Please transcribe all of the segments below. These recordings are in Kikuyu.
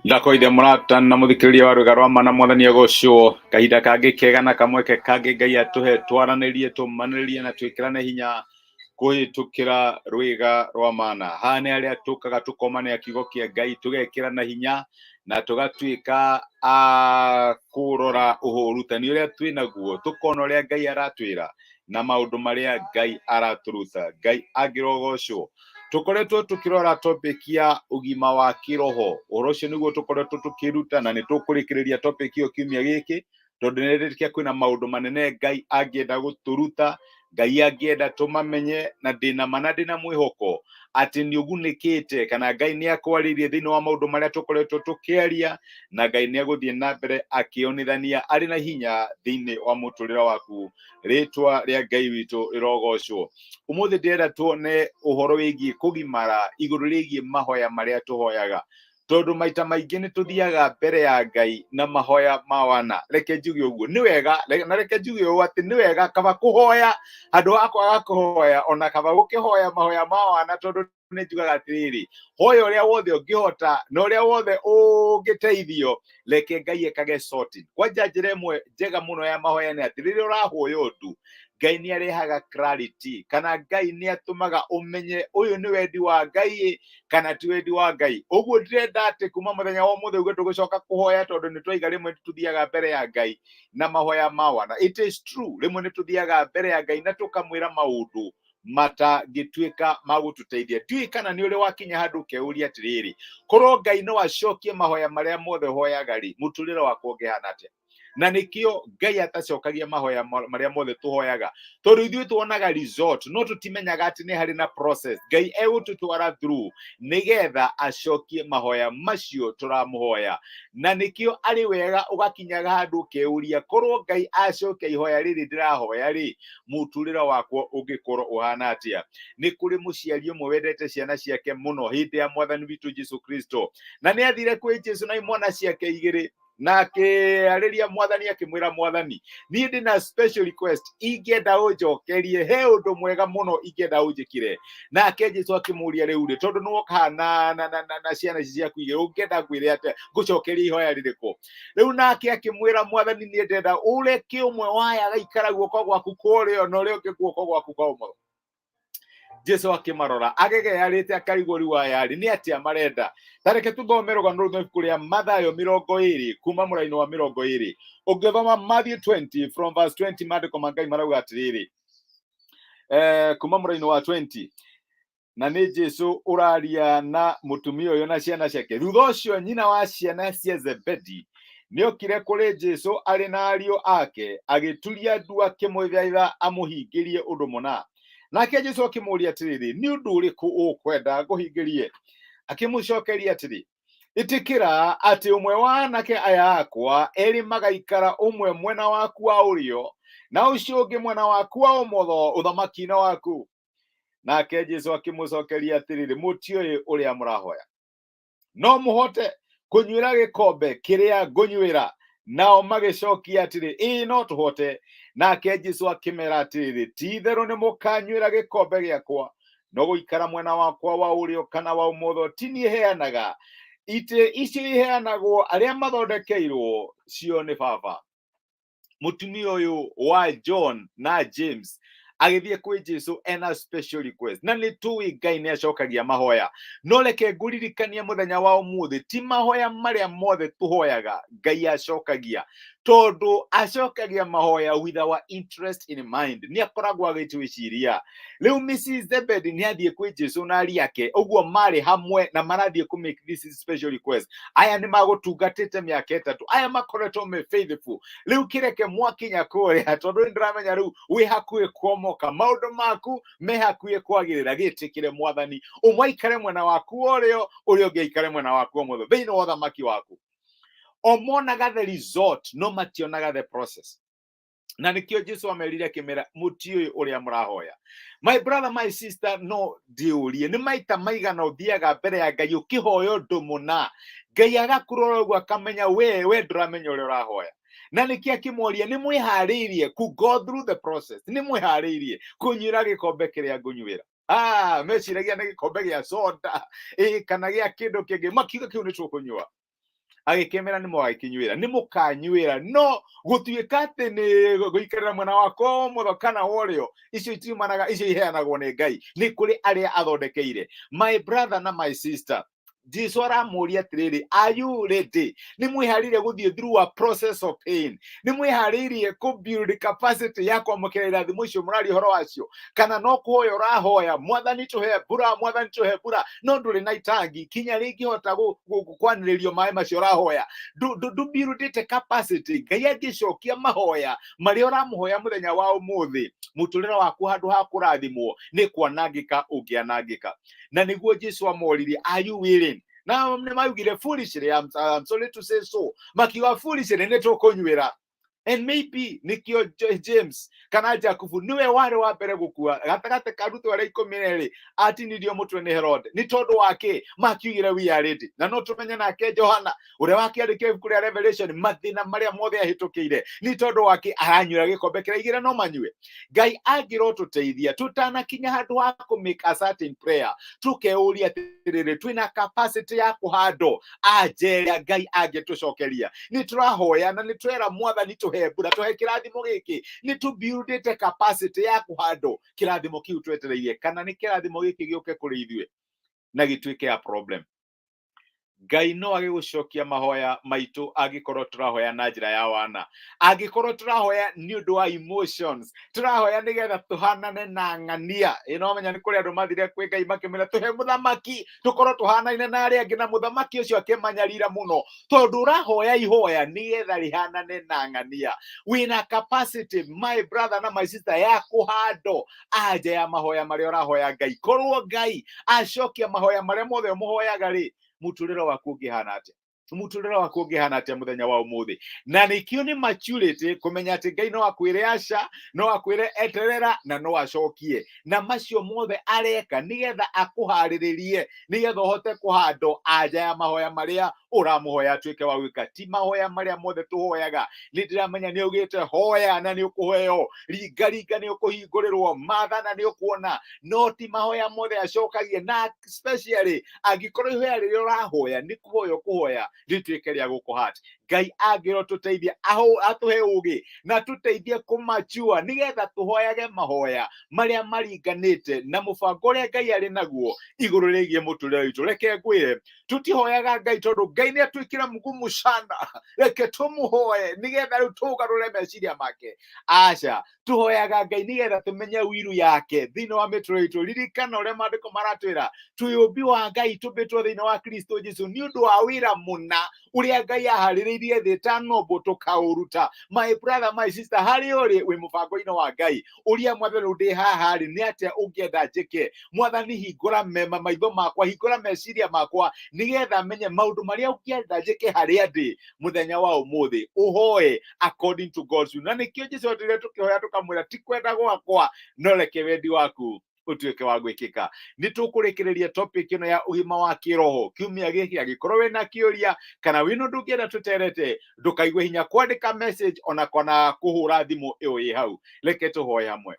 Ndakoithe mũrata na mũthikĩrĩria wa rwĩga rwa mana, Mwathani agocwo. Kahinda kangĩ kega na kamweke kangĩ Ngai atũhe twaranĩrie, tũmanĩrĩrie na twĩkĩrane hinya kũhĩtũkĩra rwĩga rwa mana. Haha nĩ harĩa tũkaga tũkomania kiugo kĩa Ngai, tũgekĩrana hinya na tũgatuĩka a kũrora ũrutani ũrĩa twĩ naguo, tũkona ũrĩa Ngai aratwĩra na maũndũ marĩa Ngai aratũruta. Ngai angĩrogocwo. Tũkoretwo tũkĩrora topic ya ũgima wa kĩroho. Ũhoro ũcio nĩguo tũkoretwo tũkĩruta na nĩ tũkũrĩkĩrĩria topic ĩyo kiumia gĩkĩ, tondũ nĩndĩtĩkia kwĩna maũndũ manene Ngai angĩenda gũtũruta, Ngai angĩenda tũmamenye, na ndĩna ma na ndĩna mwĩhoko atĩ nĩ ũgunĩkĩte kana Ngai nĩ akwarĩirie thĩinĩ wa maũndũ marĩa tũkoretwo tũkĩaria, na Ngai nĩ egũthiĩ na mbere akĩonithania arĩ na hinya thĩinĩ wa mũtũrĩre waku. Rĩtwa rĩa Ngai witũ rĩrogocwo. Ũmũthĩ ndĩrenda tuone ũhoro wĩgiĩ kũgimara igũrũ rĩgiĩ mahoya marĩa tũhoyaga, tondũ maita maingĩ nĩ tũthiaga mbere ya Ngai na mahoya ma wana. Reke njuge ũguo nĩ wega, na reke njuge ũũ atĩ nĩ wega kaba kũhoya handũ ha kwaga kũhoya, ona kaba gũkĩhoya mahoya ma wana, tondũ nĩ njugaga atĩrĩrĩ, hoya ũrĩa wothe ũngĩhota na ũrĩa wothe ũngĩteithio, reke Ngai ekage sorting. Kwanja njĩra ĩmwe njega mũno ya mahoya nĩ atĩ rĩrĩa ũrahoya ũndũ, Ngai nĩ arehaga clarity, kana Ngai nĩ atũmaga ũmenye ũyũ nĩ wendi wa Ngai kana ti wendi wa Ngai. Ũguo ndĩrenda atĩ kuma mũthenya wa ũmũthĩ ũguo tũgũcoka kũhoya, tondũ nĩ twaiga rĩmwe nĩ tũthiaga mbere ya Ngai na mahoya ma wana. It is true, rĩmwe nĩ tũthiaga mbere ya Ngai na tũkamwĩra maũndũ matangĩtuĩka ma gũtũteithia. Ndiũĩ kana nĩ ũrĩ wakinya handũ ũkeyũria atĩrĩrĩ, korwo Ngai no acokie mahoya marĩa mothe hoyaga rĩ, mũtũrĩre wakwa ũngĩhana atĩa? Na nĩkĩo Ngai atacokagia mahoya marĩa mothe tũhoyaga, tondũ ithuĩ tuonaga result no tũtimenyaga atĩ nĩ harĩ na process Ngai egũtũtwara through nĩgetha acokie mahoya macio tũramũhoya. Na nĩkĩo arĩ wega ũgakinyaga handũ ũkeyũria, korwo Ngai acokia ihoya rĩrĩ ndĩrahoya rĩ, mũtũrĩre wakwa ũngĩkorwo ũhana atĩa? Nĩ kũrĩ mũciari ũmwe wendete ciana ciake mũno hĩndĩ ya Mwathani witũ Jesu Kristo, na nĩ athire kwĩ Jesu na imwana ciake igĩrĩ na akĩarĩria Mwathani, akĩmwĩra, "Mwathani, niĩ ndĩna special request ingĩenda ũnjokerie, he ũndũ mwega mũno ingĩenda ũnjĩkire." Nake Jesu akĩmũria, "Rĩu rĩ, tondũ nĩwoka na ciana ici ciaku igĩrĩ, ũngĩenda ngwĩre atĩa, ngũcokerie ihoya rĩrĩkũ rĩu?" Nake akĩmwĩra, "Mwathani, niĩ ndĩrenda ũreke ũmwe waya agaikara guoko gwaku kwa ũrĩo na ũrĩa ũngĩ guoko gwaku kwa ũmotho." Jesu akĩmarora agegearĩte, akarigwo rĩu aya rĩ nĩ atĩa marenda. Ta reke tũthome rũgano rũu ibuku rĩa Mathayo 20 kuma mũraini wa 20. Ũngĩthoma Matthew 20 from verse 20, maandĩko ma Ngai marauga atĩrĩrĩ, kuma mũraini wa 20, na nĩ Jesu ũraria na mũtumia ũyũ na ciana ciake. Thutha ũcio nyina wa ciana cia Zebedi nĩokire kũrĩ Jesu arĩ na ariũ ake, agĩturia ndu akĩmũthaitha amũhingĩrie ũndũ mũna. Nake Jesu akĩmũũria atĩrĩrĩ, "Nĩ ũndũ ũrĩkũ ũkwenda ngũhingĩrie?" Akĩmũcokeria atĩrĩ, "Ĩtĩkĩra atĩ ũmwe wa anake aya akwa erĩ magaikara ũmwe mwena waku wa ũrĩo na ũcio ũngĩ mwena waku wa ũmotho ũthamaki-inĩ waku." Nake Jesu akĩmũcokeria atĩrĩrĩ, "Mũtiũĩ ũrĩa mũrahoya. No mũhote kũnyuĩra gĩkombe kĩrĩa ngũnyuĩra?" Nao magĩcokia atĩrĩ, "Ĩĩ, no tũhote." Nake Jesu akĩmera atĩrĩrĩ, "Ti itherũ nĩ mũkanyuĩra gĩkombe gĩakwa, no gũikara mwena wakwa wa ũrĩo kana wa ũmotho ti niĩ heanaga, itĩ icio iheanagwo arĩa mathondekeirwo cio nĩ Baba." Mũtumia ũyũ wa John na James agĩthiĩ kwĩ Jesu ena special request, na nĩ tũĩ Ngai nĩ acokagia mahoya. No reke ngũririkanie mũthenya wa ũmũthĩ, ti mahoya marĩa mothe tũhoyaga Ngai acokagia, tondũ acokagia mahoya with our interest in mind, nĩ akoragwo agĩtwĩciria. Rĩu Mrs Zebedi nĩ athiĩ kwĩ Jesu na aria ake ũguo marĩ hamwe na marathiĩ kũ make this special request. Aya nĩ magũtungatĩte mĩaka 3, aya makoretwo me faithful. Rĩu kĩreke mwakinya kũrĩa, tondũ nĩ ndĩramenya rĩu wĩ hakuhĩ kuomoka, maũndũ maku me hakuhĩ kwagĩrĩra, gĩtĩkĩre Mwathani, ũmwe aikare mwena waku wa ũrĩo, ũrĩa ũngĩ aikare mwena waku wa ũmotho thĩinĩ wa ũthamaki waku. O monaga the result no mationaga the process, na nĩkĩo Jesu amerire akĩmera, "Mũtiũĩ ũrĩa mũrahoya." My brother, my sister, no ndĩũrie, nĩ maita maigana ũthiaga mbere ya Ngai ũkĩhoya ũndũ mũna, Ngai agakũrora ũguo akamenya we ndũramenya ũrĩa ũrahoya? Na nĩkĩ akĩmoria, "Nĩ mwĩharĩirie ku go through the process? Nĩ mwĩharĩirie kũnyuĩra gĩkombe kĩrĩa ngũnyuĩra?" Ah, meciragia nĩ gĩkombe gĩa soda ĩ kana gĩa kĩndũ kĩngĩ, makiuga kĩu nĩ tũkũnyua. Agĩkĩmera nĩ mũgagĩkĩnyuĩra, nĩ mũkanyuĩra, no gũtuĩka atĩ nĩ gũikarĩra mwena wakwa wa ũmotho kana wa ũrĩo, icio itiumanaga, icio iheanagwo nĩ Ngai, nĩ kũrĩ arĩa athondekeire. My brother na my sister, Jesu aramũria atĩrĩrĩ, are you ready? Nĩ mwĩharĩirie gũthiĩ through a process of pain? Nĩ mwĩharĩirie kũ build capacity ya kwamũkĩra irathimo icio mũraria ũhoro wacio? Kana no kũhoya ũrahoya, Mwathani tũhe mbura, Mwathani tũhe mbura, no ndũrĩ na itangi kinya rĩngĩhota kwanĩrĩrio maĩ macio ũrahoya? Ndũbuildĩte capacity. Ngai angĩcokia mahoya marĩa ũramũhoya mũthenya wa ũmũthĩ, mũtũrĩre waku handũ ha kũrathimwo nĩ kwanangĩka ũngĩanangĩka. Na nĩguo Jesu amoririe, are you willing? Na nĩ maugire foolishly, I'm sorry to say so, makiuga foolishly nĩ tũkũnyuĩra. And maybe nikio James kana Jakubu niwe warĩ wa mbere gũkua gatagatĩ ka arutwo arĩa 12, atinirio mũtwe nĩ Herode nĩ tondũ wake makiugire we are ready. Na no tũmenye nake Johana ũrĩa wakĩandĩkire ibuku rĩa Revelation, mathĩna marĩa mothe ahĩtũkĩire nĩ tondũ wake aranyuĩra gĩkombe kĩrĩa aigire no manyue. Ngai angĩrotũteithia tũtanakinya handũ ha kũ make a certain prayer, tũkeũria atĩrĩrĩ, twĩna capacity ya kũhandwo anja ĩrĩa Ngai angĩtũcokeria? Nĩ tũrahoya na nĩ twera Mwathani tũhe mbura, tũhe kĩrathimo gĩkĩ, nĩ tũbuildĩte capacity ya kũhandwo kĩrathimo kĩu twetereirie, kana nĩ kĩrathimo gĩkĩ gĩũke kũrĩ ithuĩ na gĩtuĩke ya problem? Ngai no age gũcokia mahoya maitũ angĩkorwo tũrahoya na njĩra ya wana, angĩkorwo tũrahoya nĩ ũndũ wa emotions, tũrahoya nĩgetha tũhanane na ng'ania. Ĩ no menya nĩ kũrĩ andũ mathire kwĩ Ngai makĩmwĩra tũhe mũthamaki tũkorwo tũhanaine na arĩa angĩ, na mũthamaki ũcio akĩmanyarira mũno tondũ ũrahoya ihoya nĩgetha rĩhanane na ng'ania. Wĩna capacity, my brother na my sister, ya kũhandwo anja ya mahoya marĩa ũrahoya Ngai? Korwo Ngai acokia mahoya marĩa mothe ũmũhoyaga rĩ, mũtũrĩre waku ũngĩhana atĩa? Mũtũrĩre waku ũngĩhana atĩa mũthenya wa ũmũthĩ? Na nĩkĩo nĩ maturity kũmenya atĩ Ngai no akwĩre aca, no akwĩre eterera, na no acokie. Na macio mothe areka nĩgetha akũharĩrĩrie, nĩgetha ũhote kũhandwo anja ya mahoya marĩa ũramũhoya atuĩke wa gwĩka. Ti mahoya marĩa mothe tũhoyaga. Nĩ ndĩramenya nĩ augĩte hoya na nĩ ũkũheo, ringa ringa nĩ ũkũhingũrĩrwo, mathana nĩ ũkuona, no ti mahoya mothe acokagia. Na especially angĩkorwo ihoya rĩrĩa ũrahoya nĩ kũhoya ũkũhoya rĩtuĩke rĩa gũkũhat. Ngai angĩrotũteithia atũhe ũgĩ na tũteithie kũmachua nĩgetha tũhoyage mahoya marĩa maringanĩte na mũbango ũrĩa Ngai arĩ naguo igũrũ rĩgiĩ mũtũrĩre witũ. Reke ngwĩre, tũtihoyaga Ngai tondũ Ngai nĩ atuĩkire mũgumu sana, reke tũmũhoe nĩgetha rĩu tũgarũre meciria make. Aca, tũhoyaga Ngai nĩgetha tũmenye wiru yake thĩinĩ wa mĩtũrĩre itũ. Ririkana ũrĩa maandĩko maratwĩra, twĩ ũmbi wa Ngai, tũmbĩtwo thĩinĩ wa Kristo Jesu nĩ ũndũ wa wĩra mũna ũrĩa Ngai aharĩrĩirie thĩ ĩtanombwo tũkaũruta. My brother, my sister, harĩ ũrĩ wĩ mũbango-inĩ wa Ngai, ũria Mwathani, ndĩ haha rĩ, nĩ atĩa ũngĩenda njĩke? Mwathani, hingũra mema maitho makwa, hingũra meciria makwa nĩgetha menye maũndũ marĩa ũngĩenda njĩke harĩa ndĩ mũthenya wa ũmũthĩ. Ũhoe according to God's will. Na nĩkĩo Jesu atwĩrire tũkĩhoya tũkamwĩra, ti kwenda gwakwa, no reke wendi waku ũtuĩke wa gwĩkĩka. Nĩ tũkũrĩkĩrĩria topic ĩno ya ũgima wa kĩroho kiumia gĩkĩ. Angĩkorwo wĩna kĩũria kana wĩna ũndũ ũngĩenda tũterete, ndũkaigue hinya kwandĩka message ona kana kũhũra thimũ ĩyo ĩ hau. Reke tũhoe hamwe.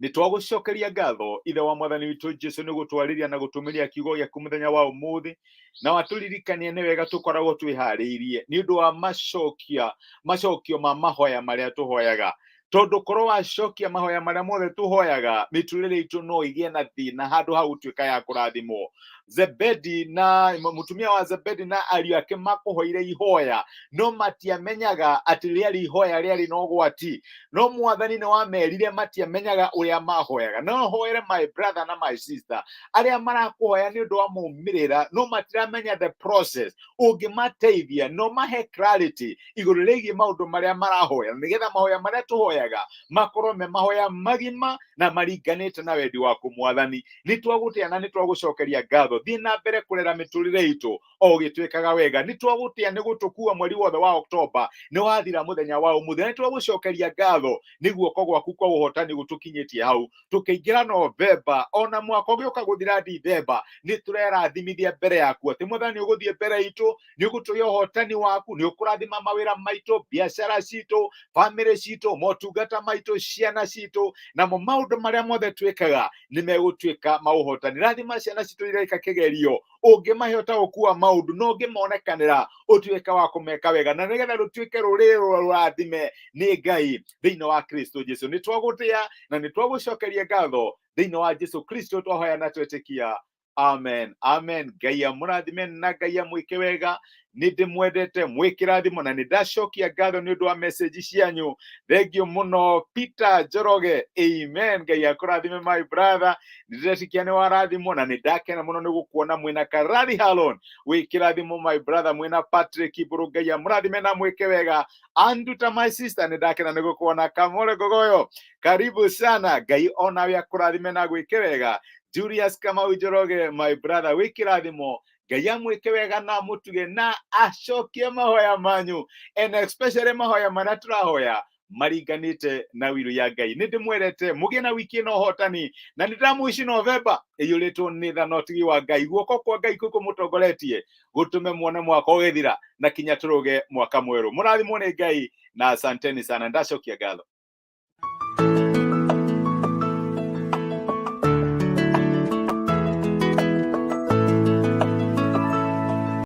Nĩ twagũcokeria ngatho, Ithe wa Mwathani witũ Jesu, nĩ gũtwarĩria na gũtũmĩria kiugo gĩaku mũthenya wa ũmũthĩ, na watũririkania nĩ wega tũkoragwo twĩharĩirie nĩ ũndũ wa macokia macokio ma mahoya marĩa tũhoyaga, tondũ korwo wacokia mahoya marĩa mothe tũhoyaga, mĩtũrĩre itũ no ĩgĩe na thĩna handũ ha gũtuĩka ya kũrathimwo. Zebedi na mũtumia wa Zebedi na ariũ ake makũhoire ihoya, no matiamenyaga atĩ rĩarĩ ihoya rĩarĩ na ũgwati, no Mwathani nĩ wamerire matiamenyaga ũrĩa mahoyaga. No hoere my brother na my sister arĩa marakũhoya nĩ ũndũ wa maumĩrĩra no matiramenya the process. Ũngĩmateithia no mahe clarity igũrũ rĩgiĩ maũndũ marĩa marahoya, nĩgetha mahoya marĩa tũhoyaga makorwo me mahoya magima na maringanĩte na wendi waku. Mwathani, nĩ twagũtĩa na nĩ twagũcokeria ngatho. Thiĩ na mbere kũrera mĩtũrĩre itũ o ũgĩtwĩkaga wega. Nĩ twagũtĩa nĩ gũtũkua mweri wothe wa Oktoba, nĩ wathira mũthenya wa ũmũthĩ, na nĩ twagũcokeria ngatho nĩ guoko gwaku kwa ũhotani gũtũkinyĩtie hau tũkĩingĩra Novemba, ona mwaka ũgĩũka gũthira Dithemba. Nĩ tũrerathimithia mbere yaku atĩ Mwathani ũgũthiĩ mbere itũ, nĩ ũgũtũhe ũhotani waku, nĩ ũkũrathima mawĩra maitũ, biacara citũ, bamĩrĩ citũ, motungata. Motungata maitũ, ciana citũ, namo maũndũ marĩa mothe twĩkaga nĩ megũtuĩka ma ũhotani. Rathima ciana citũ iraika kĩgerio, ũngĩmahe ũtaũku wa maũndũ na ũngĩmonekanĩra ũtuĩke wa kũmeka wega, na nĩgetha rũtuĩke rũrĩrĩ rũrathime nĩ Ngai thĩinĩ wa Kristo Jesu. Nĩ twagũtĩa na nĩ twagũcokeria ngatho thĩinĩ wa Jesu Kristo twahoya na twetĩkia, amen, amen. Ngai amũrathime na Ngai amwĩke wega. Nĩ ndĩmwendete, mwĩkĩrathimo, na nĩ ndacokia ngatho nĩ ũndũ wa message cianyu. Thank you mũno, Peter Njoroge, amen. Ngai akũrathime, my brother. Nĩ ndĩretikia nĩ warathimwo na nĩ ndakena mũno nĩ gũkuona mwĩna Karari Halon. Wĩkĩrathimo, my brother, mwĩna Patrick Mbũrũ. Ngai amũrathime na mwĩke wega. Anduta, my sister, nĩ ndakena nĩ gũkuona. Kamore Gogoyo, karibu sana. Ngai onawe akũrathime na gwĩke wega. Julius Kamau Njoroge, my brother, wĩkĩrathimo. Ngai amwĩke wega na amũtuge na acokie mahoya manyu, and especially mahoya marĩa tũrahoya maringanĩte na wiru ya Ngai. Nĩ ndĩmwerete mũgĩe na wiki ĩno ũhotani, na nĩ ndamũici Novemba ĩiyũrĩtwo nĩ tha na ũtugi wa Ngai. Guoko kwa Ngai kũu kũmũtongoretie gũtũme muone mwaka ũgĩthira na kinya tũrũge mwaka mwerũ. Mũrathimwo nĩ Ngai na asanteni sana. Ndacokia ngatho.